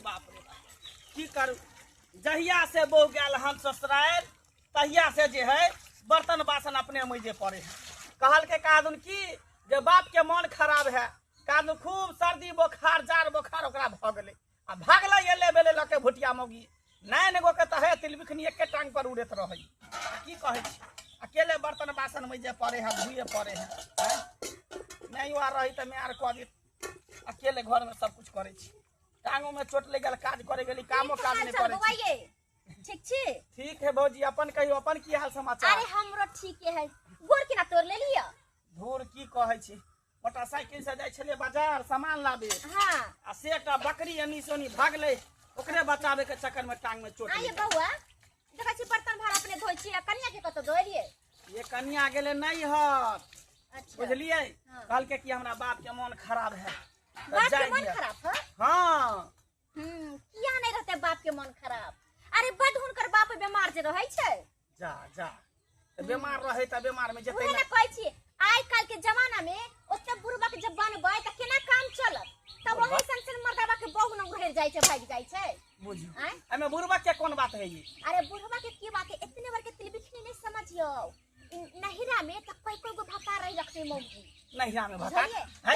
बाप रे बाप, की करू। जहिया से बहू गेल हम ससुराल तहिया से जे है बर्तन बासन अपने मजे पड़े है। कहलकै कादुन की जे बाप के मन खराब है, कादुन खूब सर्दी बोखार जार बोखार ओकरा भऽ गेलै आ भागलै एले बेले लऽ के भुटिया मौगी। नाइन गो के तऽ है तिलबिखनी एके टांग पर उड़ैत रहै। की कहै छी, अकेले बर्तन बासन मजे पड़े है, धुए पड़े है। नहीं आर रही तऽ मैं आर कऽ देत। अकेले घर में सब कुछ करै छी। टांगो में चोट लागि गेल, काज करे गेली, कामो काज नहि करै छी। ठीक छी? ठीक है भौजी, अपन कहियो, अपन की हाल समाचार? अरे हमरो ठीके है। गोर केना तोड़ लेलियो? धूर की कहै छी, मोटरसाइकिल से जाइ छलियै बाजार सामान लाबे। हाँ। आ से एकटा बकरी एनी से ओनी भागलै, ओकरे बचाबे के चक्कर में टांग में चोट आइए लागि गेल। बौआ, देखै छी बर्तन भाड़ा अपने धोइ छी आ कनिया के कतौ धोलियै? ये कनिया गेलै नैहर। अच्छा। बुझलियै? हाँ। कहलकै कि हमरा बाप के मन खराब है। तऽ बाप के जाय मन दिअ। खराब है? हाँ। किया नहीं रहते बाप के मन खराब? अरे बड हुनकर बाप बीमार जे रहै छै। जा जा, तऽ बीमार रहै तऽ बीमार में जेतै उहे ना। ने कहै छी, आइ काल्हि के जमाना में ओते बुढ़बा के जब बनबै तऽ केना काम चलत? तब ओही सन सन मर्दाबा के बहु न उघैर जाइ छै, भागि जाइ छै। बुझियौ। आँय? एहिमे बुढ़बा के कोन बात है ई? अरे बुढ़बा के की बात है, इतने बड़ के तिलबिखनी नहीं समझियौ। नहिरा में तऽ कोई कोई गो भत्ता रही रखते मौगी। नहिरा में भत्ता? बुझलियै? है,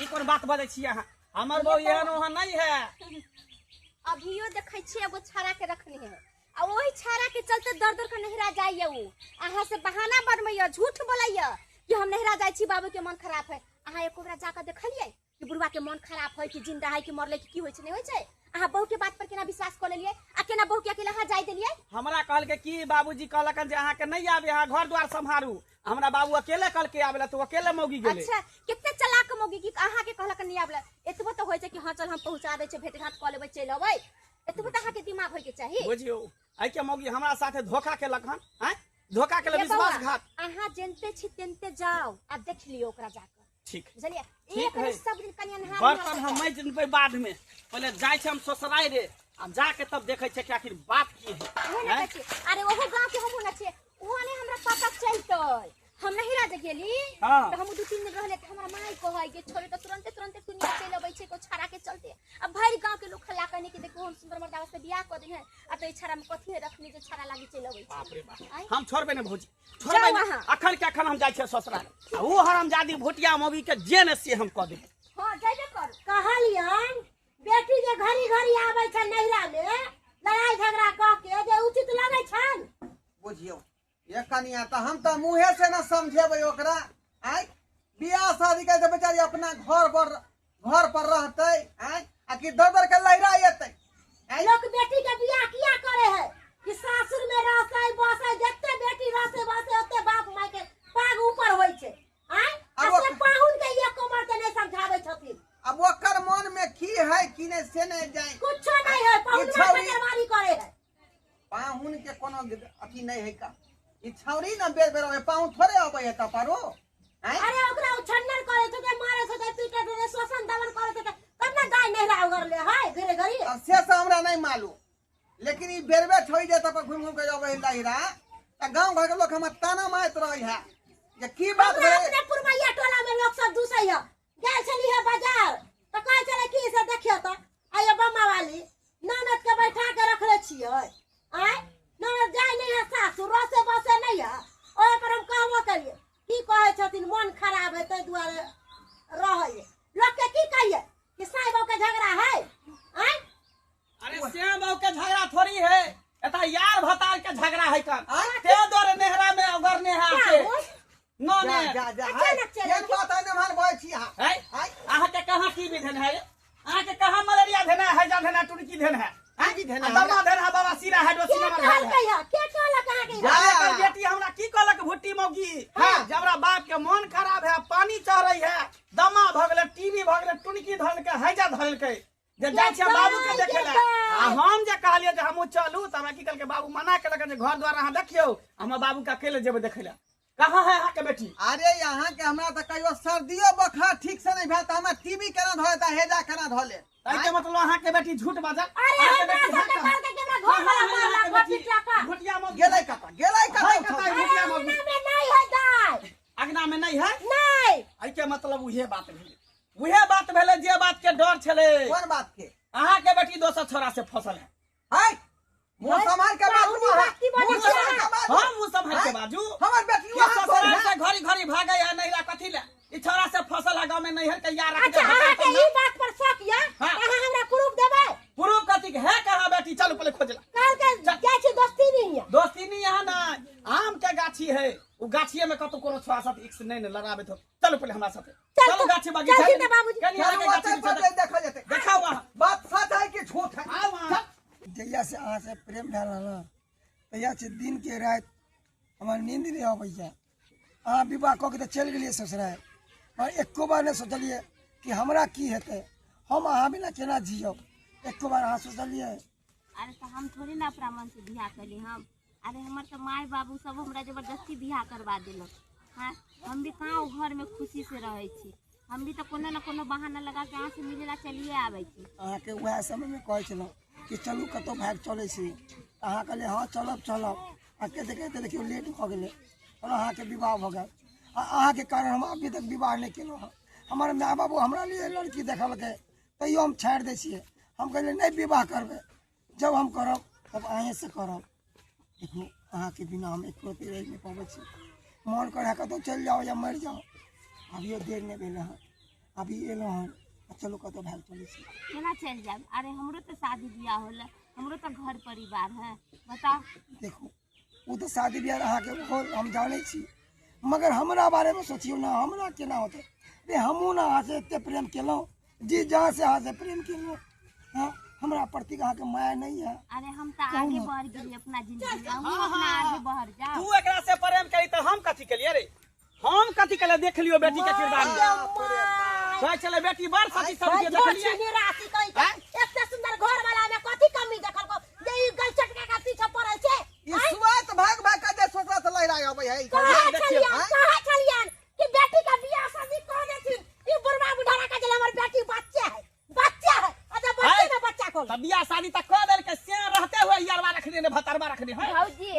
ई कोन बात बजै छी अहाँ? हमर बहू एहन ओहन नहीं है। अभियो देखै छियै एगो छाड़ा के रखने है आ ओही छाड़ा के चलते दर दर के नहिरा जाइए। उ अहाँ से बहाना बनबैया, झूठ बोलैया कि हम नहिरा जाइ छी, बाबू के मन खराब है। अहाँ एको बेरा जाकर देखलियै कि बुढ़वा के मन खराब है कि जिंदा है कि मरले कि की होइ छै नहीं होइ छै? अहाँ बहू के बात पर केना विश्वास कऽ लेलियै आ केना बहू के अकेला अहाँ जाय देलियै? हमरा कहलकै कि बाबूजी कहलकन जे अहाँके नहीं आबे, अहाँ घर द्वार सम्हारू। हमरा बाबू अकेले कहलकै आबे ला, तो अकेले मौगी गेलै। अच्छा, कितने चलाक मौगी कि अहाँ के कहलक नहीं आबे ला। एतबो तऽ होइ छै कि हाँ चल हम पहुंचा दै छियै, भेट घाट कऽ लेबै, चलि अबै। एतबो तऽ अहाँके दिमाग होइके चाही। बुझियौ, एहि के मौगी हमरा साथे धोखा केलक हन। आँय, धोखा केलक, ये बौआ, विश्वासघात। अहाँ जेनते छी तेनते जाउ आ देख लियौ ओकरा जाकऽ। ठीक। बुझलियै? ठीक एक है। सब दिन कनिया नहा बर्तन हम माजि देबै बाद में, पहिले जाइ छै हम ससुराल रे आ जाके तब देखै छै कि आखिर बात की है। ओहे ने कहै छी। अरे ओहो गांव के हमहूँ न छियै, ओहो ने हमरा पता चलतै। हम नहिरा जे गेली हाँ। तऽ हम 2-3 दिन रहले तऽ हमरा माय कहै कि छोड़े तऽ तुरंते तुरंते दुनिया चलि अबै छै को छाड़ा के चलते। आ भरि गांव के लोग हल्ला कहने कि देखो हम सुंदर मर्दावा से बियाह कऽ देने आ तऽ ई छाड़ा में कथी रखने जे छाड़ा लागी चलि अबै छै। बाप रे बाप। आँय? हम छोड़बै ने भौजी, छोड़बै जाउ ने। अहाँ। अखन के अखन हम जाइ छियै ससुराल आ ओ हरामजादी भुटिया मौगी के जे ने से हम कऽ देबै। हाँ, जयबे करू। कहलियन बेटी जे घड़ी घड़ी आबै छै नैहरा में लड़ाई झगड़ा कऽ के जे उचित लगै छन? बुझियौ ये कनिया, तऽ हम तऽ मुँहे से न समझेबै ओकरा। आँय, बियाह शादी के बेचारी अपना घर पर रहतै। आँय, आ कि दर दर के लहरा एतै? आँय? लोक बेटी के बियाह किया करे है कि सासुर में रहतै बसै, जते बेटी रहतै बसै ओते बाप माय के पाग ऊपर होइ छै। आँय, आ अब से पाहुन के एको मरते नहीं समझाबै छथिन। अब ओकर मन में की है की नहीं से नहीं जाए। कुछो नहीं है, पाहुन ई छौरी- बेमारी करे है। पाहुन के कोनो अथी नहीं है का। ई छौरी न बेर बेर अबै, पाहुन थोड़े अबै है तब पारो। आँय? अरे ओकरा उछन्नर करे छै, मारे छै, पीटे छै, शोषण दमन करे छै, तब ने दाय नहिरा उगरले है घरे घरी। अब से सब हमरा नहीं मालूम, लेकिन ई बेर बेर छोड़ी जाए तब घूम घूम के अबै नहिरा त गांव घर के लोग हमर ताना मारैत रहै है जे की बात हमरा भेलै। अपने पुरमैया टोला में लोग सब दूसै है। गेल छली है बाजार त कहै छलै कि से देखियौ त आइयो बम्मा वाली ननद के बैठा के रखले छियै। आँय, ननद जाय नहीं है सासुर, रसे बसे नहीं है। ओहि पर हम कहबो करियै, की कहै छथिन मन खराब है ताहि दुआरे रहै है। लोग के की कहियै कि साई बहू के झगड़ा है? आँय? अरे श्याम बाबू के झगड़ा थोड़ी है, एता यार भतार के झगड़ा है कन। आँय? ते दुआरे नेहरा में अगर नेहा के। क्या? न जा, ने। जा, जा, अचानक है। चलि ये बात है ने भाई छी अहाँ। है? आँय? अहाँ के कहाँ की विधन है? अहाँ के कहाँ मलेरिया धेना है, हैजा धेना, टुनकी धेना है? आँय? की धेना आ दमा हमरा? धेना है, बाबा सीरा है, डोसी के नमर है। कहलकै है? के कहलक अहाँ के? जा। एकर बेटी हमरा की कहलक भुट्टी मौगी? हाँ। जब हमरा बाप के मन खराब है, पानी चढ़ै है, दमा भऽ गेलै, टीबी भऽ गेलै, टुनकी धरलकै, हैजा धरलकै। जे जाइ छियै बाबू के देखे ला। आ हम जे कहलियै जे हमहूँ चलू, तऽ हमरा की कहलकै बाबू मना केलक जे घर द्वार अहाँ देखियौ, हमर बाबू के अकेले जेबै देखै ला। कहाँ है अहाँ के बेटी? अरे यहाँ के हमरा तऽ कहियो सर्दियो बोखार ठीक से नहीं भेल तऽ हमरा टीबी केना धऽ लेता, हैजा केना धऽ ले? ताहि के मतलब अहाँ के बेटी झूठ बाजल? अरे अहाँ के हमरा बेटी सबके हँ कहाँ? कहलकै कि हमरा घर वाला कहाँ है मारलक, अहाँ के बेटी? घोपिटलक। घोटिया मौगी। गेलै कतऽ? गेलै कतऽ? है कतऽ? अरे घोटिया मौगी। अंगना में नहीं है दाय। अंगना में नहीं है? नहीं। एहि के मतलब उहे बात भेलै, उहे बात भेलै जे बात के डर छलै। कोन बात के? अहाँ के बेटी दोसर छोरा से फसल है। हाय मुंह संभाल के बाजू, मुंह संभाल के बाजू। हम मुंह संभाल के बाजू। हमर बेटी वहां ससुराल से घड़ी घड़ी भागे है नैहरा कथी ले, ई छोरा से फसल है गांव में नैहर के यार रख। अच्छा अहाँ के ई बात पर शक या अहाँ हमरा प्रूफ देबै? प्रूफ कथी के है? कहां बेटी चलू पहले खोजला। काल के जाइ छी दोस्ती नहीं है, दोस्ती नहीं है ना, आम के गाछी है उ गाछिए में कतौ कोनो छोरा साथ एक से नहीं न लड़ाबे तो चलू पहले हमरा साथे चलू गाछी बगीचा। चल बाबूजी चलू गाछी देखा जेतै। देखाओ वहां बात सच है कि झूठ है। आओ वहां। जहिया से अहाँ से प्रेम भेल ना तहिया से दिन के रात हमार नींद नहीं अबैया। अहाँ विवाह कऽ के तऽ चलि गेलियै ससुराल, और एको बार नहीं सोचलियै कि हमरा की हेतै, हम अहाँ बिना केना जियब, एको बार अहाँ सोचलियै? अरे तो हम थोड़े ना अपना मन से बियाह कैली हम। अरे हमर तो माय बाबू सब हमरा जबरदस्ती बियाह करवा देलक। हाँ हम भी कहाँ घर में खुशी से रहै छी, हम भी तो कोनो न कोनो बहाना लगा के अहाँ से मिले ला चलिए आबै छी। अहाँके वएह समयमे कहै छलहुँ कि चलू कतहु भागि चलै छी, अहाँ कहलियै हँ चलब चलब, आ कहिते कहिते देखियौ लेट भऽ गेलै और अहाँके विवाह भऽ गेल। आ अहाँके कारण हम अभी तक विवाह नहि केलहुँ हँ। हमर माय बाबू हमरा लिए लड़की देखलकै तैयो हम छाड़ि दै छियै। हम कहलियै नहि विवाह करबै, जब हम करब तब अहीँसँ करब। देखू अहाँके बिना हम एको रत्ती रहि नहि पबै छी, मन करै कतहु चलि जाउ या मरि जाउ। अभियो देर नहि भेल हँ, अभी एलहुँ हँ, चलू कतहु भागि चलै छी। केना चलि जायब? अरे हमरो तऽ शादी बियाह होल, हमरो तऽ घर परिवार है, बताउ। देखू ओ तऽ शादी बियाह अहाँके होल हम जानै छी, मगर हमरा बारेमे सोचियौ ने, हमरा केना होतै। रे हमहूँ ने अहाँसँ एते प्रेम केलहुँ, जी जहाँसँ अहाँसँ प्रेम केलहुँ। हाँ हमरा प्रति अहाँके माया नहीं है। अरे हम तऽ आगे बढ़ गेलियै अपना जिंदगी में, अहूँ अपना आगे बढ़ जाओ। तू एकरा से प्रेम करी तऽ हम कथी केलियै रे, हम कथी केलियै? देख लियौ बेटी के किरदार। कहै छलै बेटी बड़ सती सब के देखलियै। एते सुंदर घर वाला में कथी कमी देखलको जे ई गलचटका के पीछे पड़ल छै? ई सुआत भाग भाग के जे ससुरा से लहरा अबै है। कहाँ छलियन, कहाँ छलियन कि बेटी के बियाह शादी कह देथिन? ई बुढ़वा बुढ़ारा के जे हमर बेटी बच्चे है, बच्चे है, अच्छा बच्चे में बच्चा को त बियाह शादी त कह देलकै, से रहते हुए यारवा रखने ने भतरवा रखने है। भौजी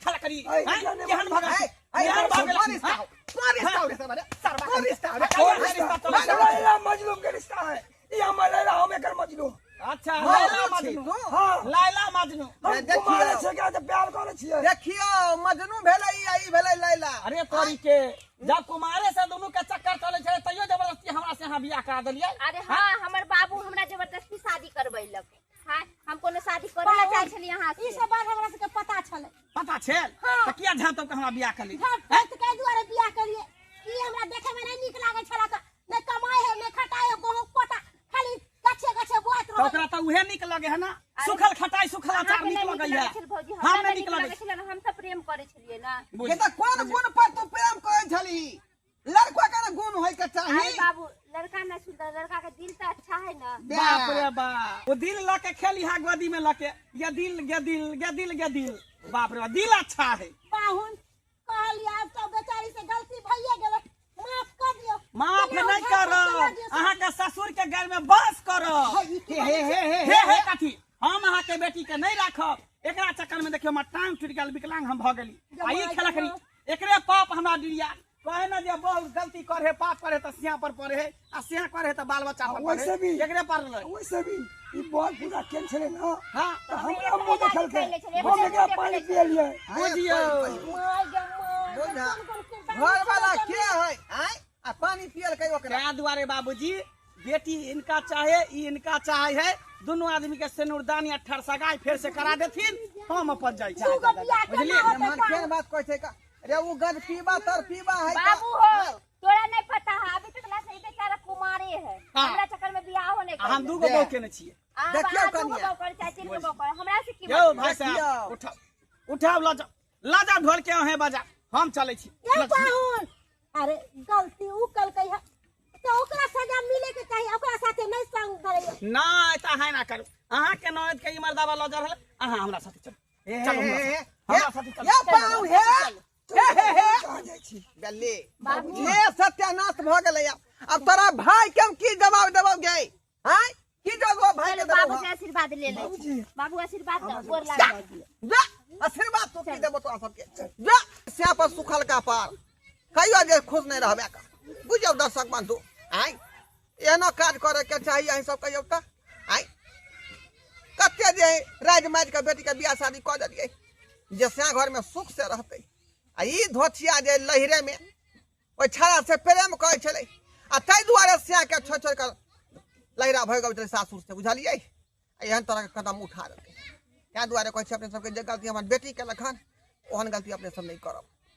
खड़ा करी केहन भगल केहन भगल रिश्ता हो, कौन रिश्ता हो रे सरवा, कौन रिश्ता हो रे? कौन रिश्ता? लैला मजलूम के रिश्ता है ई, हमर लैला, हम एकर मजलूम। अच्छा लैला मजनू। हां लैला मजनू। हम कुमार छै के त प्यार करै छियै। देखियो मजनू भेलै ई भेलै लैला। अरे तोरी के जब कुमारे से दोनों के चक्कर चलै छै तैयो जबरदस्ती हमरा से यहाँ बियाह करा देलियै। अरे हां हमर बाबू हमरा जबरदस्ती शादी करबैलक। हां हम कोनो शादी करे ला चाहै छली अहाँ से। ई सब बात हमरा सबके पता छलै। पता छल त किया झाँतब के हमरा बियाह कली? हां त कै दुआरे बियाह करिए कि हमरा देखे में नहीं नीक लागै छला, नै कमाई है नै खटाई है, गहूं कोटा खाली गछे गछे बोआत रहै। ओकरा त उहे नीक लगे है ना, सुखल खटाई सुखल अचार नीक लगै है। हम नहीं नीक लगै छल, हम त प्रेम करै छलियै ना। ये त कोन गुण पर तू प्रेम करै छली? लड़का के ना गुण होय के चाही। अरे बाबू लड़का ना सुंदर, लड़का के दिल त अच्छा है ना। बाप रे बाप, वो दिल ल के खेली हा गोदी में ल के, ये दिल गे दिल गे दिल गे दिल। बाप रे बाप दिल अच्छा है। पाहुन कहलियै आब त बेचारी से गलती भइए गेलै, माफ कर दियो। माफ नहीं करब, अहाँ के ससुर के घर में बस करब। हे हे हे हे हे कथी, हम अहाँ के बेटी के नहीं राखब। एकरा चक्कर में देखियो हमर टांग टूटि गेल, विकलांग हम भऽ गेली। आ ई खेला करी एकरे पाप हमरा डिरिया। कहे ना जे बहुत गलती करे पाप करे त सिया पर पड़े है, आ सिया करे त बाल बच्चा पर पड़े। वैसे भी एकरे पर रहलै। वैसे भी ई बहुत पूरा केन छलै ना। हां त हमरा मुंह देखलकै, हम एकरा पानी पियलियै। बुझियौ घर वाला के है आय आ पानी पियलकै ओकरा। तै दुआरे बाबूजी बेटी इनका चाहे ई इनका चाहे है, दोनों आदमी के सिनुरदान या ठरसगाई फेर से करा देथिन, हम अपन जाइ छी। बुझलियै? केहन बात कहै छै का रे? उ गद पीबा तर पीबा है बाबू हो, तोरा नहीं पता है अभी तक ला सही बेचारा कुमारे है। हमरा चक्कर में बियाह होने हम दू गो बहू केने छियै। देखियौ कनिया हमरा से की यौ भाई साहब, उठाओ उठाओ ल जाओ ल जाओ ढोल के अहें बजा, हम चलै छी। पाहुन अरे गलती उ कलकै है त ओकरा सजा मिले के चाही, ओकरा साथे नहीं संग धरैया। नहीं त अहाँ ना करू, अहाँ के ननद के ई मर्दावा ल जा रहल, अहाँ हमरा साथे चलू। चलू हमरा साथे चलू। ये पाहुन हे हे हे हे कहाँ जाइ छी? गल्ली हे सत्यानाश भ गेलै। अब तोरा भाई के हम की जवाब देबौ गे? हां की जवाब भाई के देबौ? बाबू से आशीर्वाद ले ले। बाबू आशीर्वाद दो, गोर लाग जा। आशीर्वाद तो की देबो तोरा सबके? जा सिया पर सुखल का पार कहियो जे खुश नहीं रहबे का। बुझियौ दर्शक बंधु, आय एहनो काज करे के चाही अहीं सब कहियौ त। आय राजि माजि कऽ बेटीके बियाह शादी कऽ देलियै जे सएह घरमे सुख से रहतै। आ ई धोथिया जे लहिरेमे ओहि छाड़ा से प्रेम करै छलै आ ताहि दुआरे सएहके छोड़ि छोड़ि कऽ लहिरा भऽ गेल छलै सासुर से, बुझलियै? एहन तरहके कदम उठा देलकै। ताहि दुआरे कहै छी अपने सबके जे गलती हमर बेटी केलक हन ओहन गलती अपने सब नहि करब।